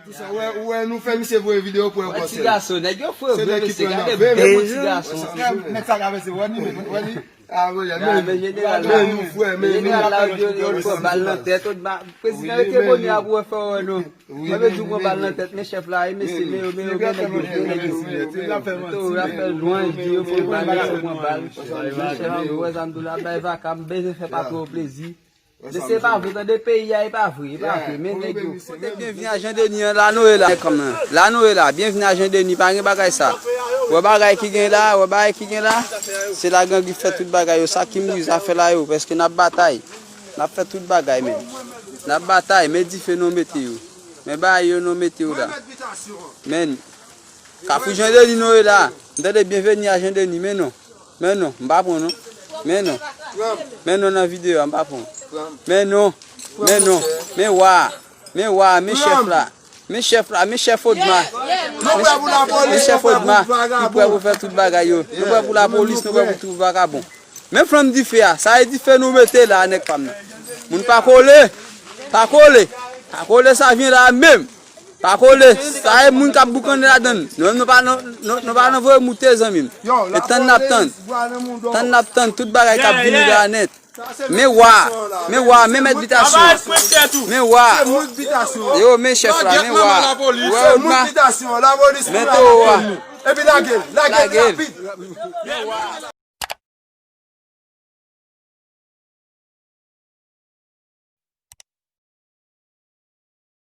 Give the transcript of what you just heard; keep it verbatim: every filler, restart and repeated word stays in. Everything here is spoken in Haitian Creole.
Ou wè, ou wè, nou fè misye voye videyo pou yon konsèy. Ti gason, nèg yo fre vre, mesye, gade bèl ti gason. Nèg sa ka vese, wè ni, wè ni. Ah, wè, men jeneral la, men jeneral la, yo, yo pran bal nan tèt, prezidan rete boni a pou wè fè wè nou. Mwen vle di w pran bal nan tèt, men chèf la, e mesye, men yo, men yo, men nèg yo, men nèg yo. To, y ap fè lwanj, di yo pran bal, yo pran bal. Men chèf, yo wè sa m di w la, bay vaka, m bezwen fè patwon plezi. Men se pa vre, tande peyi a, e pa vre, e pa vre, men nèg yo. Kote byenvini a Jan Deni an, la nou ye la, nèg kòm nan. La nou ye la, byenvini a Jan Deni, pa gen bagay sa. Wè bagay ki gen la, wè bagay ki gen la. Se la gang ki fè tout bagay yo, sa ki mouri zafè la yo, paske n ap batay. N ap fè tout bagay, men. N ap batay, men dife nou mete yo. Men bagay yo nou mete yo la. Men. Kafou Jan Deni nou ye la. M tande byenvini a Jan Deni, men non. Men non, m pa pran non. Men non. Men non nan videyo a, m pa pran. Men non. Men non. Men wa. Men wa, men chèf la. Men chèf la, men chèf Odma. Men chèf Odma. Ki prè pou fè tout bagay yo. Nou prè pou lapolis, nou prè pou tout vakabon. Men flanm dife a, sa e dife nou mete la, nèg pa m nan. Moun pa kole. Pa kole. Pa kole sa vyen la menm. Pa kole, sa e moun k ap boukannen ladan l. Nou menm nou pa nan, nou, nou pa nan voye moute zanmi m. E tann n ap tann. Tann n ap tann tout bagay k ap vini la nèt. Men wa, men wa, men mèt bitasyon. Men wa. Yo, men chèf la, men wa. Wè Odma. Men towo a. Epi lage l, lage l rapid.